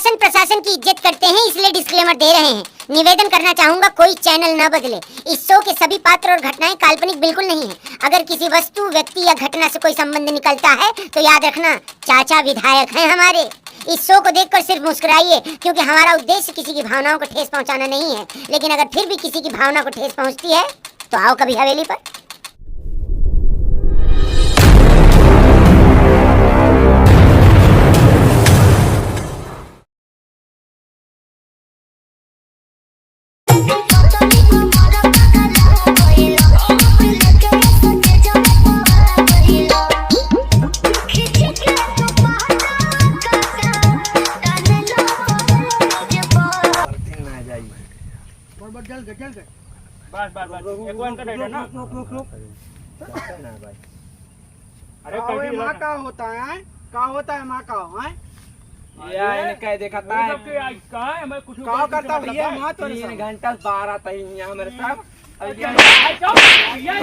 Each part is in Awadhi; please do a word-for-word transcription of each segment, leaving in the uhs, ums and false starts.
शासन प्रशासन की इज्जत करते हैं, इसलिए disclaimer दे रहे हैं। निवेदन करना चाहूंगा, कोई channel न बदले। इस show के सभी पात्र और घटनाएं काल्पनिक बिल्कुल नहीं है। अगर किसी वस्तु, व्यक्ति या घटना से कोई संबंध निकलता है तो याद रखना, चाचा विधायक हैं हमारे। इस show को देखकर सिर्फ मुस्कुराइए, क्योंकि हमारा उद्देश्य किसी की भावनाओं को ठेस पहुंचाना नहीं है। लेकिन अगर फिर भी किसी की भावना को ठेस पहुंचती है तो आओ कभी हवेली पर। बस, बस, बस। रुक, रुक, एक रुक, अंतर रुक, है ना? रुक, रुक, रुक, रुक। अरे, का हो, कभी ये माँ लगा। का होता है, हैं? का होता है माँ का, हैं? या, अरे, इन्हें कह देखा वो था। सब के आज का है, हमें कुछ का कुछ करता मतलब भैया, है। माँ तो तीन सब। घंटा से बाहर आता ही नहीं है हमारे साथ। अब अच्छा, ये भाई साहब, ये, ये,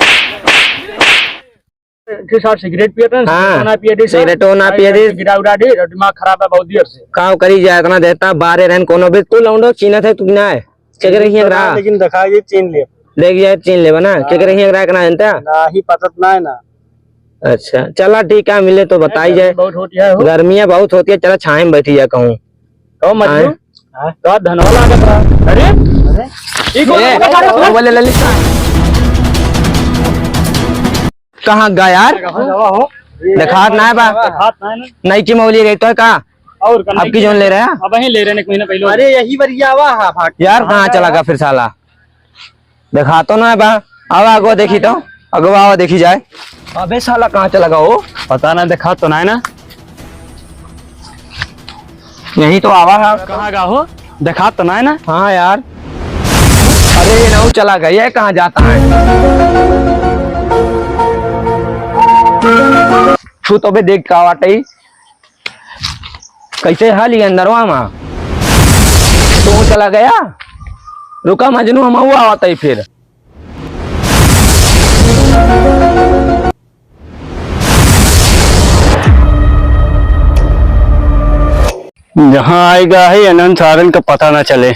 ये। के साथ सिगरेट पियत हैं, हाँ, सिगरेटो ना पिए दे, सिगरेटो ना भाई पिए दे। गिरा उड़ा दे, दिमाग खराब है बहुत देर से। काव करी जाए, इतना देता बारे रहन कोनो भी। तू लौंडो चीन्हत है, तू ना है। केकरे हियाँ रहा? लेकिन देखा, ये चीन्ह ले। देख जाए, चीन्ह लेबा ना? हाँ। केकरे हियाँ रहा, केना जनता? ना ही पता तो ना है ना। अच्छा, चला ठीक है, मिले तो बताई जाए। बहुत होती है हो। गर्मियाँ बहुत होती है, चला छाँहे में बैठी जाए कहूँ। ओ मजनू, हाँ। तो धनवा लागत रहा। अरे? अरे? ई कौन ए, है? बोले ललित। कहाँ गा यार? कहाँ जावा हो? देखात ना है बा। देखात ना है ना। नई की मौली रही तो है का? और का अब की जोन ले रहे हैं? अब वहीं ले रहे हैं, एक महीना पहले। अरे, यही बरिया आवा हा, भाग। यार, कहाँ चला गया फिर साला? देखा तो ना है बा। आवा, अगवा देखी तो। अगवा आवा, देखी जाए। अबे साला, कहाँ चला गया हो? पता ना, देखा तो ना है ना। यही तो आवा है। कहाँ गया हो? देखा तो ना है ना? हाँ यार। अरे, ये ना चला गया, ये कहाँ जाता है? छू तो बे देख का वाटई। कैसे हाल ही अंदरवा मा? तो चला गया? रुका मजनू, हम हुआ आवत ही फिर। जहाँ आएगा है, इन्हन सारन का पता ना चले।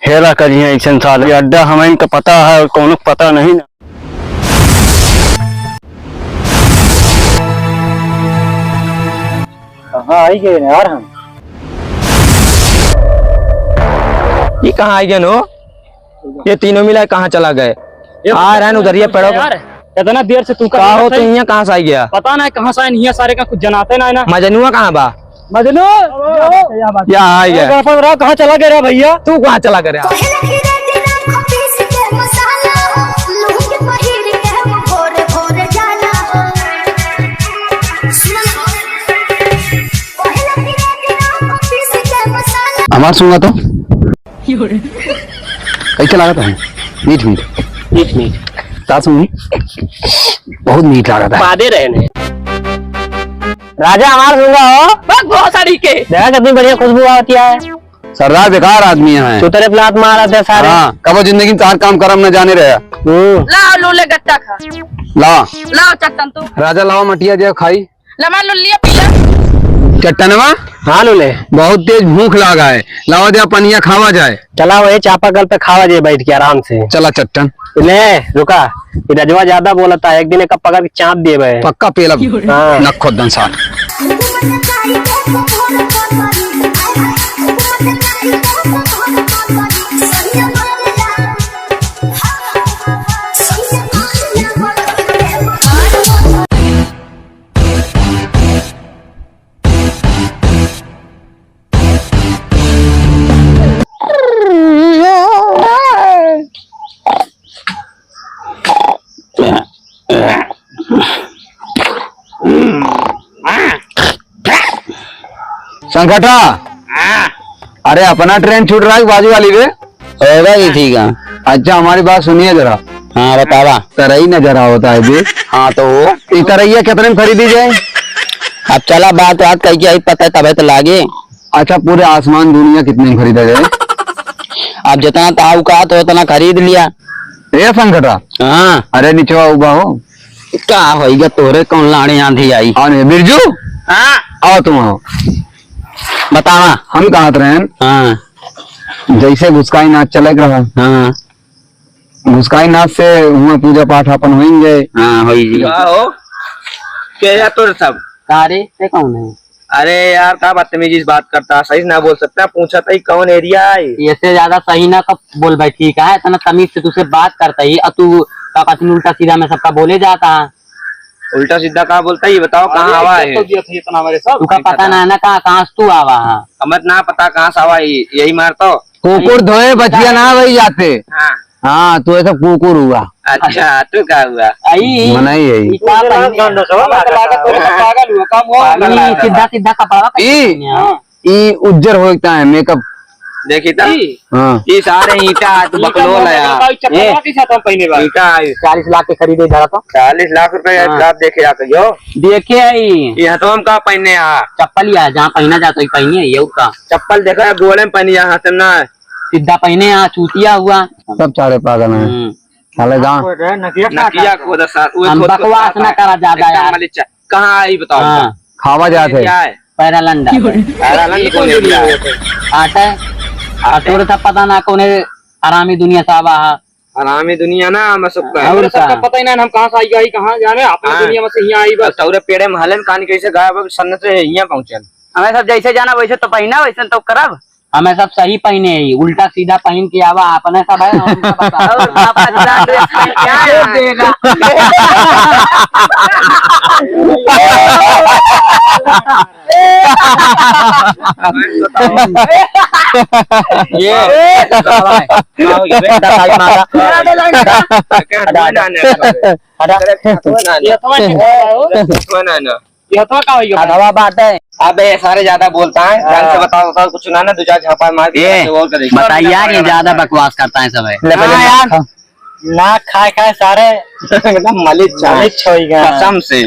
हेरा करिहे ऐसन सारे अड्डा, हमें इनका पता है और कौनो पता नहीं ना। कहाँ आई गए यार हम? ये कहाँ आई गए हो? ये तीनों मिला कहाँ चला गए? ये आ रहे हैं उधर, ये पड़ो। यार, इतना देर से तू का हो, तू यहाँ कहाँ से आई गया? पता ना कहाँ से आए, यहाँ सारे का कुछ जनाते ना है ना। मजनुआ कहाँ बा? मजनू, या आई गया। गड़बड़ रहा, कहाँ चला गया रे भैया? तू कहाँ चला गया? हमार सुना तो। कैसे लागत है? मीठ मीठ। मीठ मीठ। का सुनी? बहुत मीठ लागत है। पादे रहे ने। राजा हमार सुना हो। बक भोसड़ी के। देखा कितनी बढ़िया खुशबू आती है। सरदार बेकार आदमी है। चुतरे पे लात मारत है सारे। हाँ, कबो जिंदगी में चार काम करम न जाने रहे। हम्म। लाओ लोले गट्टा खा। ला। लाओ चट्टन तू। राजा लावा मटिया दे खाई। लमा लुल्लिया पिया। चट्टनवा? हाँ लुले। बहुत तेज भूख लागा है, लावा दे पनिया खावा जाए। चला वही चापाकल पे खावा जाए बैठ के आराम से। चला चट्टन। ले रुका, ये रजवा ज्यादा बोलता है, एक दिन एक पकड़ के चाप दिए भाई। पक्का पेला। हाँ। नखो दंसान। संकटा, अरे अपना ट्रेन छूट रहा है कि बाजू वाली बे? होगा ही ठीक है। अच्छा, हमारी बात सुनिए जरा। हाँ, बतावा। तरई नजर आवता है बे। हाँ, तो वो? ई तरैया कितने में खरीदी जाए? अब चला, बात बात कह के आई, पता है, तबे तो लागे। अच्छा, पूरे आसमान दुनिया कितने में खरीदा जाए? अब जितना ताऊ का तो उतना खरीद लिया। ए संकटा। हाँ। अरे निचवा उबा हो। का होइगा तोरे, कौन लाड़े आंधी आई? अरे बिरजू। हाँ। आओ तुम आओ। बता। हाँ। हम कहत रहेन, हाँ। जैसे घुसकाई नाच चलत रहा, हाँ। घुसकाई नाच से हुआ पूजा पाठ अपन होइंगे। हाँ, होई जी। का हो? के है तोर सब? का रे, ते कौन है? अरे यार, का बदतमीजी से बात करता, सही से ना बोल सकता, पूछा था, कौन area है? ये से ज्यादा सही ना कब बोल भाई, ठीक है? इतना तमीज से तुझसे बात करता ही, और तू का पत्नी उल्टा सीधा में सबका बोले जाता है। उल्टा सीधा का बोलता है, ये बताओ, कहाँ अरे, आवा इज्जत है? तो दिया था इतना हमारे सब। तुका पता ना है ना कहाँ, कहाँ से तू आवा है। हमें ना पता कहाँ से आवा है, यही मार तो। कुकुर धोए बछिया ना वही जाते। हाँ। हाँ, तू ऐसा कुकुर हुआ। अच्छा, तू का हुआ? आई। मनाई है। ई का पहने? गंदा सा, लागत, लागत, लागत, पागल हुआ, काम हुआ। ई सीधा, सीधा कपड़ा ई, पहने हैं। हाँ। ई उज्जर होता है, makeup। देखी तो? ई? हाँ। ई सारे ईंटा, तू ई बकलोल कौन है यार। लगा? ई चप्पल ये? वाला के साथ हम पहने बा? ईंटा आई। चालीस लाख के खरीदे धरा तो। चालीस लाख रुपए का हाँ। हिसाब देखे आ कहियो। देखे आई। ये हथवा में का पहने आ? चप्पल ही आ, जहाँ पहना जाता है, पहने है, ये का। चप्पल देखा है, गोड़े में पहनी आ, हाथ में ना। सीधा पहने आ, चूतिया हुआ। सब चारे पागल हैं। हम्म। साले गाँव। नकिया नकिया खोदा साथ, वो हम खोद के बकवास साथ ना है। करा ज्यादा एकदम यार। मलिच्चा। कहाँ आई बताओ? हाँ। खावा जात है। क्या है? पैरालंडा। पैरालंड कौन area है? आटा है। आ तोरे सब पता ना कौन है, हरामी दुनिया से आवा है। हरामी दुनिया ना, हम सबका। और और सबका का? पता ही ना, हम कहाँ से आई, आई कहाँ जाने, अपने हाँ। दुनिया में से यहाँ आई बस। और तौरे पेड़े महलन कान कैसे गायब, अब सन्न से यहाँ पहुँचल। हमें सब जैसे जाना वैसे तो पहना, वैसे तो करब। हमें सब सही पहने ही, उल्टा सीधा पहन के आवा, अपने सब है, हम सब बता। और अपना dress पहन के आया है। देगा। ये। हटा। ये हथवा का होई गया? हथवा बात है। अबे, ये सारे ज्यादा बोलता है, ढंग से हाँ। बताओ, बताओ, कुछ ना, ना, दो चार झापा मार के ये, और कर देंगे। बताइए यार, ये ज्यादा बकवास करता है सब है। ले, हाँ पहले यार। खा। ना खाए, खाए सारे। एकदम मलिच है। मलिच होई गया। कसम से।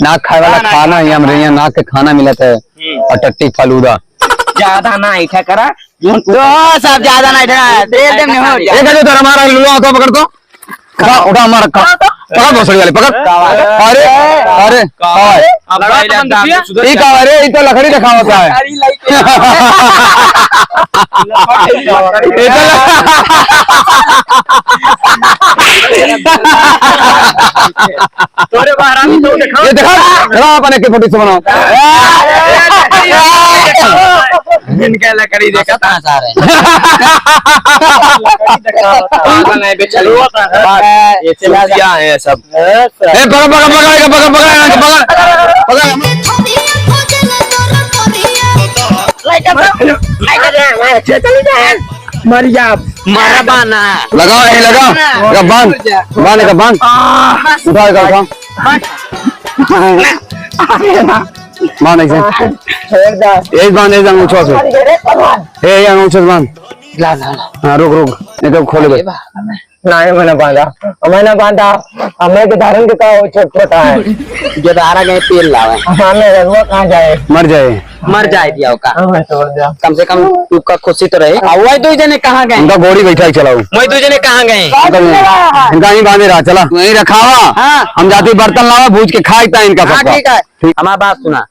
ना खाए वाला ना, ना, खाना ना, ही ना, हमरे ना। यहाँ ना के खाना मिलत है। हम्म। और टट्टी फालूदा। ज्यादा ना ऐठा करा। तो सब ज्यादा ना ऐठा, दे दे नहीं हो जाए। एक है तो हमारा लुआ तो पकड़ तो। उठा, उठा, मार, का, पकड़ भोसड़ी वाले, पकड़। का बात है? अरे, अरे, का बात है? अब भाई, लगा तो बंद किया? ये का है रे? ये तो लकड़ी रखा होता है। लकड़ी लाइके। ये तो ल- तोरे बाहर आदमी तो देखा। ये देखा? खड़ा अपन एक फोटो से बनाओ। इनका लकड़ी देखा था सारे। पागल है, बेचारे। ये चूतिया है सब। ए, पकड़, पकड़, पकड़, पकड़, पकड़, पकड़, पकड़। मर जा। मारा बाना। लगा, यहीं लगा। लगा, बांध। बांध, लगा, बांध। उठा, लगा, उठा। बांध ऐसे। छोड़ दे। यही बांध, यही बांध, ऊंचा से। ए, यही ऊंचा से बांध। ला, ला, ला। हाँ, रुक, रुक। नहीं तो खोले भाई। नहीं, मैं ना बांधा। मैं ना बांधा। हमें के धारण के का हो, छोट छोटा है। जो धारा गए तेल लावे। हाँ, मैं रघुआ कहाँ जाए? मर जाए। मर जाए दिया का। हाँ, मैं समझ जा। कम से कम तू का खुशी तो रहे। आ, वही दो जने कहाँ गए? उनका गोड़ी बैठा ही चलाओ। वही दो जने कहाँ गए? उनका, उनका यहीं बांधे रहा, चला। तू यहीं रखावा। हाँ। हम जाती बर्तन लावा, भूज के खाए इनका हाँ, सबका। ठीक है। ठीक। हमारी बात सुना।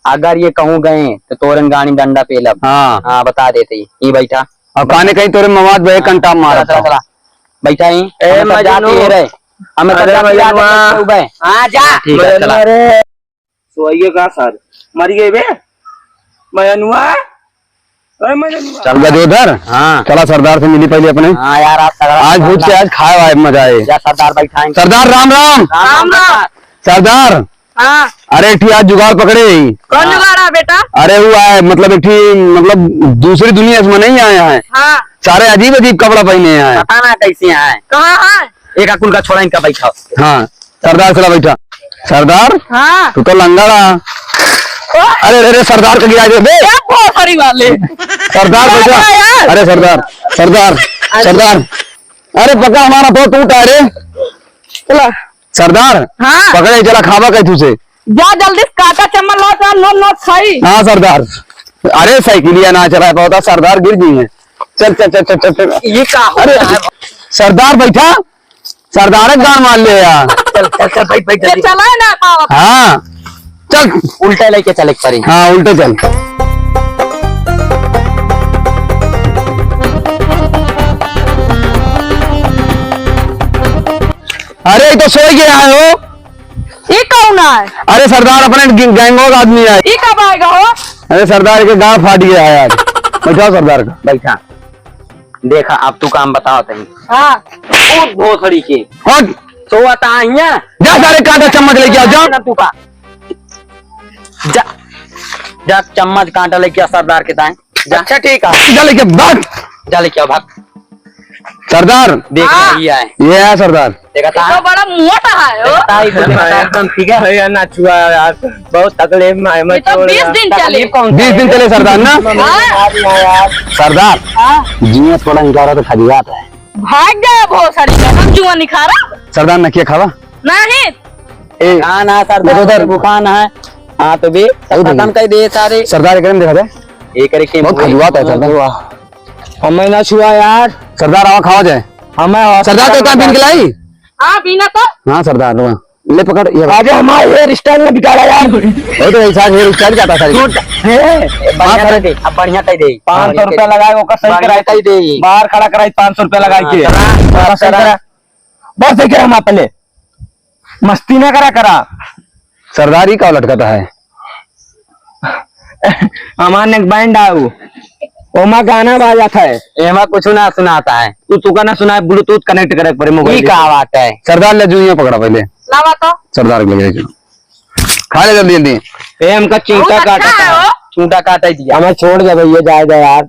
अगर ये कहूँ गए, तो तोरन गाड़ी डंडा पेलब। हाँ। हाँ, बता देते ही। ये बैठा। और काने कहीं तोरे मवाद बहे हाँ। कंटाप मारा चला, चला, था। चला। बैठा ही। ए, हमें सब जाते मजनू। ही रहे। हमें सब अरे, जाते ही मजनुआ। रहे, बैठे हुए। हाँ, जा। ठीक है, चला। अरे। सोइए का सर? मर गए बे? मजनुआ? अरे, मजनुआ। चल गजोधर। हाँ। चला सरदार से मिली पहले अपने। हाँ यार, आज सरदार आज भूत से आज खाए वाए मजा आए। या सरदार बैठा है। सरदार राम राम। राम राम। सरदार। हाँ। अरे, एक ठी आज जुगाड़ पकड़े ही। कौन हाँ। जुगाड़ है बेटा? अरे, वो आए, मतलब, एक ठी, मतलब, दूसरी दुनिया से मनई आए हैं। हाँ। सारे अजीब अजीब कपड़ा पहने हैं। पता ना कैसे हैं। कहाँ है? एक अकुल का छोड़ा इनका बैठा। हाँ, सरदार चला बैठा। सरदार? हाँ। तू तो लंगड़ा। ओ। अरे, अरे, अरे, सरदार का गिरा दे बे। क्या भोसड़ी वाले? सरदार बैठा। अरे यार। अरे, सरदार, सरदार, अरे। सरदार। अरे, पका हमारा तो टूटा रे। चला। सरदार, हाँ। पकड़े चला खावा कहीं तुझे। जा जल्दी से काका चम्मच लाओ, चल, नो, नो, खाई। हाँ, सरदार। अरे, साइकिलिया ना चला पाता, सरदार गिर गई है। चल, चल, चल, चल, चल, चल। ये का हो अरे, रहा है? सरदार बैठा, सरदार एक गान मार ले यार। चल, चल, चल, बैठ, बैठ, ये जल्दी। चला है ना पावत। हाँ, चल। उल्टा लेके चले के पड़ी। हाँ, उल्टे चल। अरे, ई तो सोई गया है हो। ई कौन है? अरे सरदार, अपने ग-, गैंगो का आदमी है। ई कब आएगा हो? अरे सरदार, के गाँव फाट गया है आज। बैठाओ सरदार का। बैठा। देखा, अब तू काम बताओ तनी। हाँ। उठ भोसड़ी के। हट। सोवत हियाँ। जा सारे कांटा चम्मच लेके आ, जा। ना तू का। जा, जा चम्मच कांटा लेके आ सरदार के ताए। जा। अच्छा, ठीक है। जा लेके भाग। जा लेके आ, भाग। सरदार। देख हाँ। रही है। ये है सरदार। देखा ये तो था? बड़ा मोटा है, ओ। देखा था, ये तो देखा था। एकदम ठीक है। भैया ना छुआ यार, बहुत तकलीफ में है, मैं ये तो छोड़ बीस यार। दिन चले। तकलीफ कौन सा बीस दिन है? चले सरदार ना? हाँ। यार, यार। सरदार, हाँ। जिया थोड़ा निकाला तो खजुआत है। भाग जाए बहुत सारी कसम जुआ निखारा। सरदार नकिया खावा? नहीं। ए, हाँ ना सरदार, उधर। दुकान है। हाँ तो भी उधर। खत्म कर दे सारे। सरदार एक देखा दे। एक करके बहुत खजुआत है सरदार। हमें ना छुआ यार। सरदार आवा खावा जाए। हमें सरदार तो कहाँ बीन के लाई? हाँ, बीना तो। हाँ सरदार, लो। ले पकड़, ये अरे हमारे hair style में बिगाड़ा यार। वो तो ऐसा hair style जाता सारी। छूट। हे। हाँ, बढ़िया सर। कर दे, अब बढ़िया कर दे। पाँच सौ रुपया लगाए, ओकर सही बढ़िया कराई कर दे। बाहर खड़ा कराई पाँच सौ रुपया लगाई हाँ, के। चला, ओकर सही चला। करा। बस देखे हम अपने। मस्ती ना करा करा। सरदार ई का लटकता है? हमार नेक बैंड आऊ, ओमा गाना बाजत है। एमा कुछ ना सुनाता है। तू, तू का ना सुनाए, Bluetooth connect करे पड़े mobile ई का से। बात है? सरदार ले जूइयां पकड़ा पहले। लावा तो। सरदार के लगे चलो। खा ले जल्दी जल्दी। ए, हमका चूंटा बहुत अच्छा काटा है था। वो। चूंटा काटा ही दिया। हमें छोड़ दे भैया, जाए दे यार।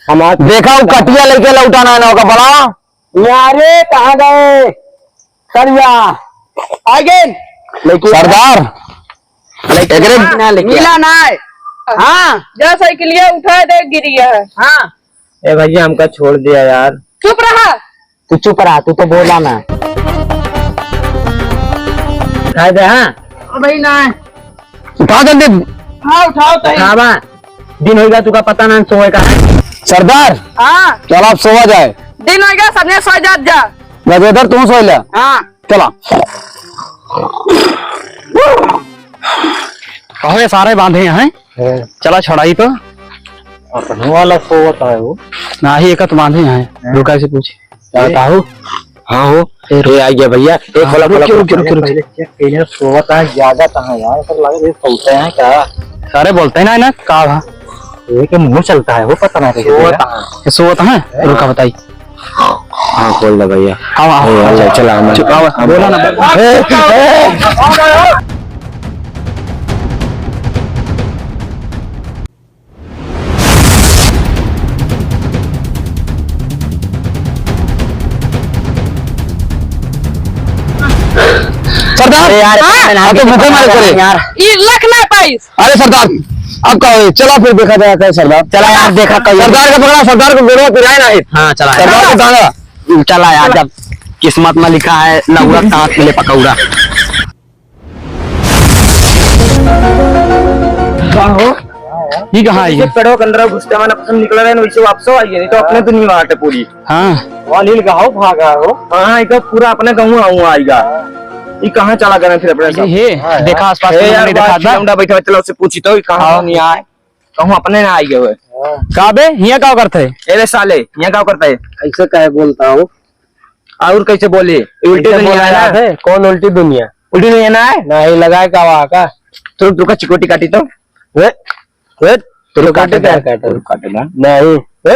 हमार देखा, वो कटिया लेके लौटाना है ना, ओका बड़ा। यारे, कहाँ गए? करिया। आ गए। लेकिन सरदार, लेकिन एकरे ना लेके मिला ना है। हाँ। जा साइकिलिया उठा दे, गिरिया है। हाँ। ए भैया, हमका छोड़ दिया यार। चुप रहा। तू चुप रहा, तू तो बोला ना। उठा दे, हाँ। ओ भाई ना। उठा जल्दी। हाँ, उठाओ तई। उठावा। दिन होइगा, तुका पता ना सोए का है। सरदार। हाँ। चल, आप सोवा जाए। दिन होइगा, सबने सो जात जा। गजेंद्र, तू सो ले। हाँ। चला। कहो, ये सारे बांधे हैं। हैं। चला, छड़ाई तो। अपने वाला सोवत है वो। नाही, एक तो बांधे हैं। हैं। रुका से पूछ। क्या कहो? हाँ हो। फिर? ए, आ गया भैया। ए, हाँ, खोला, खोला, रुकिए, खोला, रुकिए, खोला। रुकिए, रुकिए। पहले check कइले, सोवत है, ज्यादा कहाँ यार, ऐसा लगे, ये सोते हैं क्या? सारे बोलते हैं ना, ना, का भा? ये के मुंह चलता है, वो पता ना कैसे सोवत है। ये सोवत है? हाँ। रुका, बताई। हाँ, खोल दे भैया। हाँ, हाँ, ए, हाँ, आ जा, हाँ। चला, मैं चुप, हाँ, हाँ, बोला ना। ए, ए। सरदार, अरे यार, हाँ? इतना हाँ, तो मुझे मार करे। यार। ई लख ना पाइस। अरे सरदार, अब का होई? चला फिर देखा जाए, का है सरदार? चला यार, देखा कहीं। सरदार का पकड़ा, सरदार को गोड़वा पिराए ना है। हाँ, चला यार। सरदार को दांगा। चला यार, जब किस्मत में लिखा है लौड़ा, दांत ले पकौड़ा। का हो? ई कहाँ आई? जैसे पेड़वा के अंदर घुसते मन अपन निकल रहे हैं, वैसे वापस आई है, नहीं तो अपने दुनिया बाटे पूरी। हाँ। वहाँ लील गाँव भागा हो। हाँ, एक पूरा अपने गाँव आऊँ आएगा। ई कहाँ चला गए फिर अपने अरे सब? हे, हाँ, देखा यार। आसपास ए के लोग यार, नहीं वहाँ दिखाता। चिलौंडा बैठा, चलो उससे पूछी तो, ई कहाँ हाँ। नहीं आए? कहूँ अपने ना आई गए। का बे, हियाँ का करत है? ए बे साले, हियाँ का करत है? ऐसे काहे बोलता हो? और कैसे बोली? उल्टी कैसे दुनिया बोला है ना? जात है? कौन उल्टी दुनिया? उल्टी दुनिया ना है? नहीं, लगाए का वहाँ का? तो रुका, चिकोटी काटी तो। वे, वे, तो रुका चिकोटी काटे क्या ना। काटे? रुका काटे ना। नहीं। वे,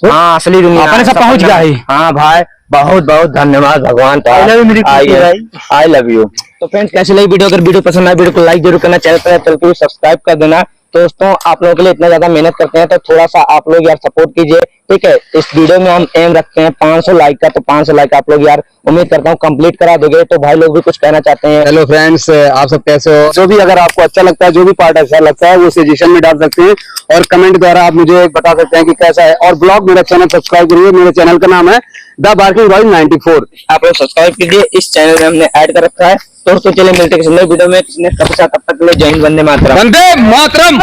वे। हाँ, असली दुनिया अपने है, से पहुँच सपना। गया है। हाँ भाई, बहुत बहुत धन्यवाद भगवान का। I love you मेरी खुशी भाई। I love you। तो friends, कैसी लगी video? अगर video पसंद आए, video को like जरूर करना, channel पर चल के subscribe कर देना। दोस्तों, आप लोगों के लिए इतना ज्यादा मेहनत करते हैं, तो थोड़ा सा आप लोग यार support कीजिए, ठीक है। इस video में हम aim रखते हैं पाँच सौ like का, तो पाँच सौ like आप लोग यार, उम्मीद करता हूँ, complete करा दोगे। तो भाई लोग भी कुछ कहना चाहते हैं? Hello friends, आप सब कैसे हो? जो भी अगर आपको अच्छा लगता है, जो भी part अच्छा लगता है, वो suggestion में डाल सकते हैं और comment द्वारा आप मुझे एक बता सकते हैं कि कैसा है। और vlog मेरा channel subscribe करिए, मेरे channel का नाम है The Barking Boy ninety four। आप लोग subscribe कीजिए इस channel में, हमने add कर रखा है। दोस्तों, चलिए मिलते हैं किसी नए video में, किसी next episode। तब तक के लिए जय हिंद, वंदे मातरम। वंदे मातरम।